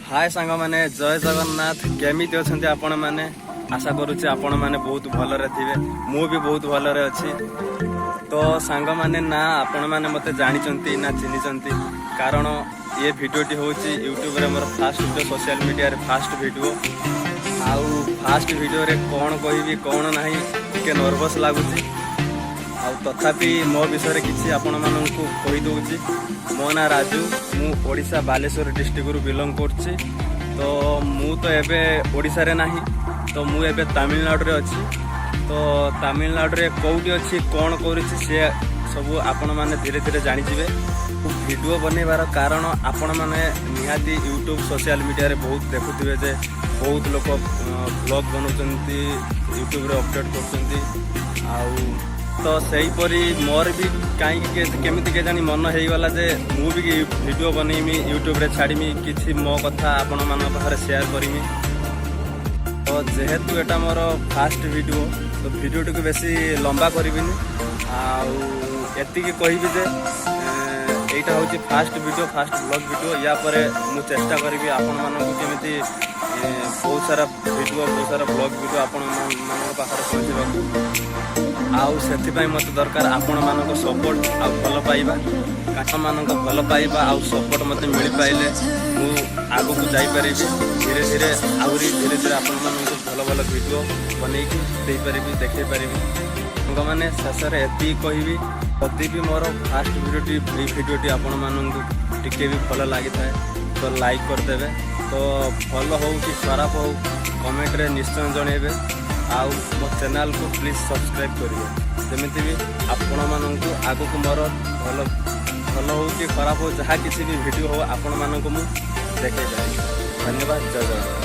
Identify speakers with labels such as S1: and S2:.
S1: ହାଏ ସାଙ୍ଗମାନେ, ଜୟ ଜଗନ୍ନାଥ। କେମିତି ଅଛନ୍ତି ଆପଣମାନେ? ଆଶା କରୁଛି ଆପଣମାନେ ବହୁତ ଭଲରେ ଥିବେ। ମୁଁ ବି ବହୁତ ଭଲରେ ଅଛି। ତ ସାଙ୍ଗମାନେ, ନା ଆପଣମାନେ ମୋତେ ଜାଣିଛନ୍ତି ନା ଚିହ୍ନିଛନ୍ତି, କାରଣ ଏ ଭିଡ଼ିଓଟି ହେଉଛି ୟୁଟ୍ୟୁବରେ ମୋର ଫାଷ୍ଟ ଭିଡ଼ିଓ, ସୋସିଆଲ ମିଡ଼ିଆରେ ଫାଷ୍ଟ ଭିଡ଼ିଓ। ଆଉ ଫାଷ୍ଟ ଭିଡ଼ିଓରେ କ'ଣ କହିବି, କ'ଣ ନାହିଁ, ଟିକେ ନର୍ଭସ୍ ଲାଗୁଛି। ଆଉ ତଥାପି ମୋ ବିଷୟରେ କିଛି ଆପଣମାନଙ୍କୁ କହିଦେଉଛି। ମୋ ନାଁ ରାଜୁ, ମୁଁ ଓଡ଼ିଶା ବାଲେଶ୍ୱର ଡିଷ୍ଟ୍ରିକ୍ଟରୁ ବିଲଙ୍ଗ କରୁଛି। ତ ମୁଁ ତ ଏବେ ଓଡ଼ିଶାରେ ନାହିଁ, ତ ମୁଁ ଏବେ ତାମିଲନାଡ଼ୁରେ ଅଛି। ତ ତାମିଲନାଡ଼ୁରେ କେଉଁଠି ଅଛି, କ'ଣ କରୁଛି, ସେ ସବୁ ଆପଣମାନେ ଧୀରେ ଧୀରେ ଜାଣିଯିବେ। ଭିଡ଼ିଓ ବନେଇବାର କାରଣ, ଆପଣମାନେ ନିହାତି ୟୁଟ୍ୟୁବ୍, ସୋସିଆଲ ମିଡ଼ିଆରେ ବହୁତ ଦେଖୁଥିବେ ଯେ ବହୁତ ଲୋକ ବ୍ଲଗ୍ ବନାଉଛନ୍ତି, ୟୁଟ୍ୟୁବରେ ଅପଡ଼େଟ୍ କରୁଛନ୍ତି। ଆଉ ତ ସେହିପରି ମୋର ବି କାହିଁକି କେମିତି କେଜାଣି ମନ ହେଇଗଲା ଯେ ମୁଁ ବି ଭିଡ଼ିଓ ବନେଇମି, ୟୁଟ୍ୟୁବରେ ଛାଡ଼ିମି, କିଛି ମୋ କଥା ଆପଣମାନଙ୍କ ପାଖରେ ସେୟାର କରିମି। ତ ଯେହେତୁ ଏଟା ମୋର ଫାଷ୍ଟ ଭିଡ଼ିଓ, ତ ଭିଡ଼ିଓଟିକୁ ବେଶୀ ଲମ୍ବା କରିବିନି। ଆଉ ଏତିକି କହିବି ଯେ ଏଇଟା ହେଉଛି first video, first blog video. ୟା ପରେ ମୁଁ ଚେଷ୍ଟା କରିବି ଆପଣମାନଙ୍କୁ କେମିତି ବହୁତ ସାରା ଭିଡ଼ିଓ, ବହୁତ ସାରା ବ୍ଲଗ୍ ଭିଡ଼ିଓ ଆପଣମାନଙ୍କ ପାଖରେ ପହଞ୍ଚିବାକୁ। ଆଉ ସେଥିପାଇଁ ମୋତେ ଦରକାର ଆପଣମାନଙ୍କ ସପୋର୍ଟ ଆଉ ଭଲ ପାଇବା। ଆପଣମାନଙ୍କ ଭଲ ପାଇବା ଆଉ ସପୋର୍ଟ ମୋତେ ମିଳିପାଇଲେ ମୁଁ ଆଗକୁ ଯାଇପାରିବି ଧୀରେ ଧୀରେ, ଆହୁରି ଧୀରେ ଧୀରେ ଆପଣମାନଙ୍କୁ ଭଲ ଭଲ ଭିଡ଼ିଓ ବନେଇକି ଦେଇପାରିବି, ଦେଖେଇ ପାରିବି। ସାଙ୍ଗମାନେ, ଶେଷରେ ଏତିକି କହିବି, ଯଦି ବି ମୋର ଫାଷ୍ଟ ଭିଡ଼ିଓଟି, ଏଇ ଭିଡ଼ିଓଟି ଆପଣମାନଙ୍କୁ ଟିକେ ବି ଭଲ ଲାଗିଥାଏ, ତ ଲାଇକ୍ କରିଦେବେ। ତ ଭଲ ହଉ କି ଖରାପ ହଉ, କମେଣ୍ଟରେ ନିଶ୍ଚୟ ଜଣେଇବେ। ଆଉ ମୋ ଚ୍ୟାନେଲକୁ ପ୍ଲିଜ୍ ସବସ୍କ୍ରାଇବ୍ କରିବେ, ଯେମିତି ବି ଆପଣମାନଙ୍କୁ ଆଗକୁ ମୋର ଭଲ ଭଲ ହଉ କି ଖରାପ ହଉ, ଯାହା କିଛି ବି ଭିଡ଼ିଓ ହଉ, ଆପଣମାନଙ୍କୁ ମୁଁ ଦେଖେଇ ପାରିବି। ଧନ୍ୟବାଦ, ଜୟ ଜଗନ୍ନାଥ।